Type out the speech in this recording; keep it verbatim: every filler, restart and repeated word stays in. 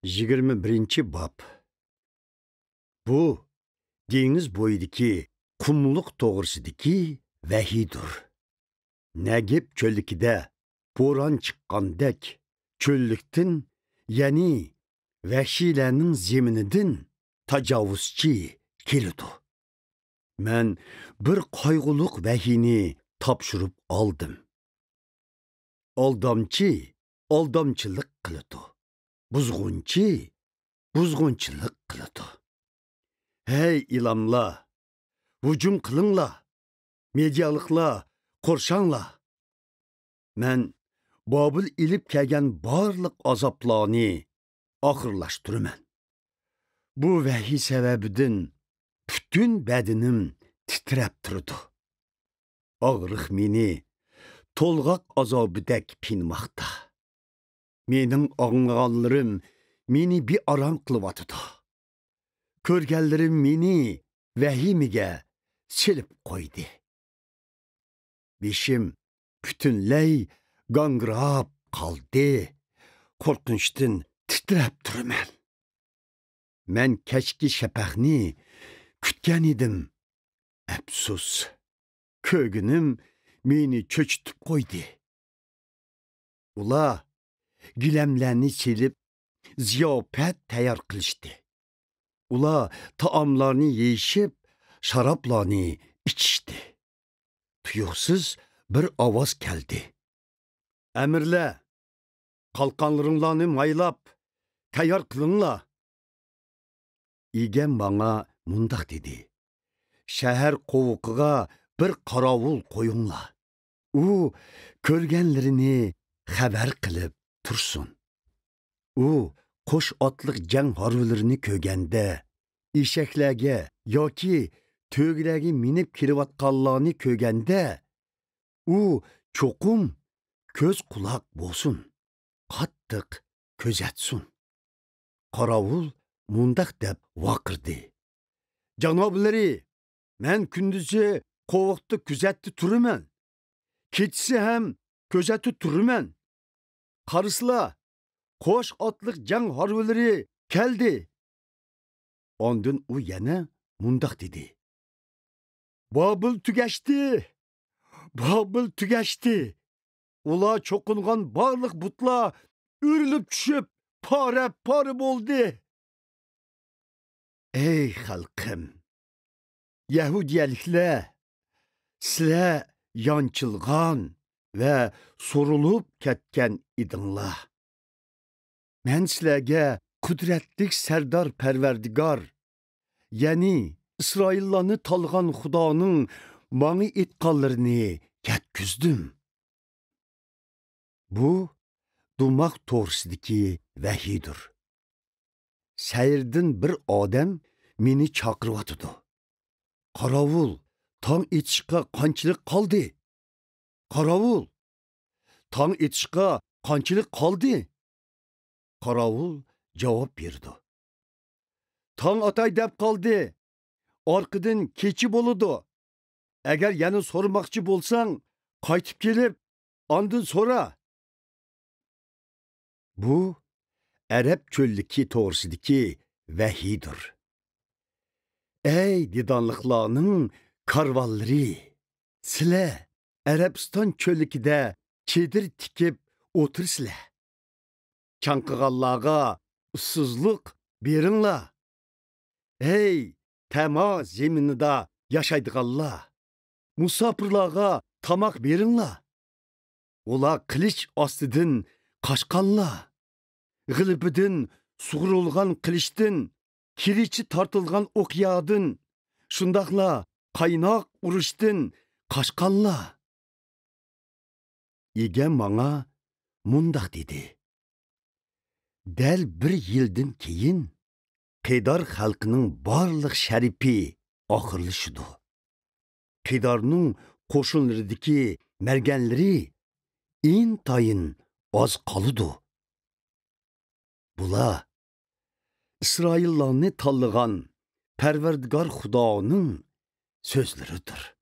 يىگىرمە بىرىنچى باب. بۇ دېڭىز بويىدىكى قۇملۇق توغرىسىدىكى ۋەھىيدۇر. نەگىب چۆللۈكىدە بوران چىققاندەك، چۆللۈكتىن، يەنى ۋەھشىيلەرنىڭ زېمىنىدىن تاجاۋۇزچى كېلىدۇ. مەن بىر قايغۇلۇق ۋەھىينى تاپشۇرۇپ ئالدىم. ئالدامچى ئالدامچىلىق قىلىدۇ، بۇزغۇنچى بۇزغۇنچىلىق قىلىدۇ. ھەي ئىلاملار، ھۇجۇم قىلىڭلار! مېدىيالىقلار، قورشاڭلار! مەن بابىل ئېلىپ كەلگەن بارلىق ئازابلارنى ئاخىرلاشتۇرىمەن. بۇ ۋەھىي سەۋەبىدىن پۈتۈن بەدىنىم تىترەپ تۇرىدۇ. ئاغرىق مېنى تولغاق ئازابىدەك پىنىماقتا. مېنىڭ ئاڭلىغانلىرىم مېنى بىئارام قىلىۋاتىدۇ. كۆرگەنلىرىم مېنى ۋەھىمىگە سېلىپ قويدى. بېشىم پۈتۈنلەي گاڭگىراپ قالدى. قورقۇنچتىن تىترەپ تۇرىمەن. مەن كەچكى شەپەقنى كۈتكەن ئىدىم. ئەپسۇس، كۆرگىنىم مېنى چۆچۈتۈپ قويدى. ئۇلار گىلەملەرنى سېلىپ، زىياپەت تەييار قىلىشتى. ئۇلار تائاملارنى يېيىشىپ، شارابلارنى ئىچىشتى. تۇيۇقسىز بىر ئاۋاز كەلدى: «ئەمىرلەر، قالقانلىرىڭلارنى مايلاپ، تەييار قىلىڭلار!» ئىگەم ماڭا مۇنداق دېدى: «شەھەر قوۋۇقىغا بىر قاراۋۇل قويۇڭلار. ئۇ كۆرگەنلىرىنى خەۋەر قىلىپ تۇرسۇن. ئۇ قوش ئاتلىق جەڭ ھارۋىلىرىنى كۆرگەندە، ئېشەكلەرگە ياكى تۆگىلەرگە مىنىپ كېلىۋاتقانلارنى كۆرگەندە، ئۇ چوقۇم كۆز-قۇلاق بولسۇن، قاتتىق كۆزەتسۇن.» قاراۋۇل مۇنداق دەپ ۋارقىرىدى: «جانابلىرى، مەن كۈندۈزى قوۋۇقتا كۆزەتتە تۇرىمەن، كېچىسى ھەم كۆزەتتە تۇرىمەن. قارىسىلا، قوش ئاتلىق جەڭ ھارۋىلىرى كەلدى.» ئاندىن ئۇ يەنە مۇنداق دېدى: «بابىل تۈگەشتى! بابىل تۈگەشتى! ئۇلار چوقۇنغان بارلىق بۇتلار ئۆرۈلۈپ چۈشۈپ، پارە-پارە بولدى.» ئەي خەلقىم! يەھۇدىيەلىكلەر، سىلەر يانچىلغان ۋە سورۇلۇپ كەتكەن ئىدىڭلار. مەن سىلەرگە قۇدرەتلىك سەردار پەرۋەردىگار، يەنى ئىسرائىللارنى تاللىغان خۇدانىڭ ماڭا ئېيتقانلىرىنى يەتكۈزدۈم. بۇ دۇماق توغرىسىدىكى ۋەھىيدۇر. سەيىردىن بىر ئادەم مېنى چاقىرىۋاتىدۇ. «قاراۋۇل، تاڭ ئېتىشقا قانچىلىك قالدى؟ قاراۋۇل، تاڭ ئېتىشقا قانچىلىك قالدى؟» قاراۋۇل جاۋاب بېرىدۇ: «تاڭ ئاتاي دەپ قالدى. ئارقىدىن كېچە بولىدۇ. ئەگەر يەنە سورىماقچى بولساڭ، قايتىپ كېلىپ، ئاندىن سورا.» بۇ ئەرەب چۆللۈكى توغرىسىدىكى ۋەھىيدۇر. ئەي دىدانلىقلارنىڭ كارۋانلىرى، سىلەر ئەرەبىستان چۆللۈكىدە چېدىر تىكىپ ئولتۇرىسىلەر. چاڭقىغانلارغا ئۇسسۇزلۇق بېرىڭلار. ھەي، تەما زېمىنىدا ياشايدىغانلار، مۇساپىرلارغا تاماق بېرىڭلار. ئۇلار قىلىچ ئاستىدىن قاچقانلار، غىلىپىدىن سۇغۇرۇلغان قىلىچتىن، كىرىچى تارتىلغان ئوقيادىن، شۇنداقلا قايناق ئۇرۇشتىن قاچقانلار. ئىگەم ماڭا مۇنداق دېدى: «دەل بىر يىلدىن كېيىن قىدار خەلقىنىڭ بارلىق شەرىپى ئاخىرلىشىدۇ. قىدارنىڭ قوشۇنلىرىدىكى مەرگەنلىرى ئىنتايىن ئاز قالىدۇ.» بۇلار ئىسرائىللارنى تاللىغان پەرۋەردىگار خۇدانىڭ سۆزلىرىدۇر.